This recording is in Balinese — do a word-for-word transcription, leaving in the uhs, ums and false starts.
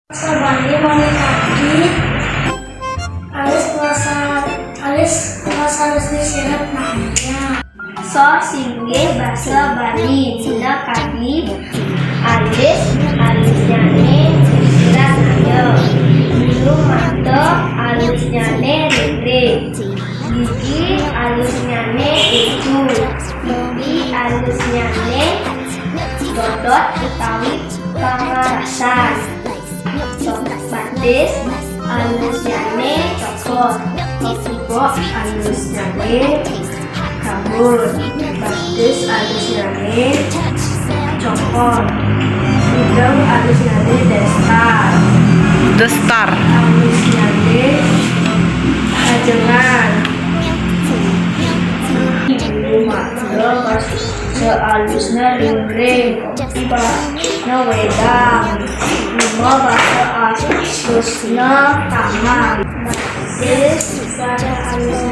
Basa Bali mangkin tadi alis, basa alis, basa alis di sirat naya. Sor singgih basa Bali dina kadi alis, alisnyané sirat naya. Bulu mata, alisnyané ringring. Gigi, alisnyané ijo. Pipi, alisnyané dodot utawi pangarasan. Batis, alisnyané cokor. Tembok, alisnyané kabur. Batis, alisnyané cokor. Ideng, alisnyané datar. Datar. Alisnyané ajengan. Bulu mata, basa alisna ringring. Kopi, basana wédang. Lima, basa alusna tangan. Batis, basa alus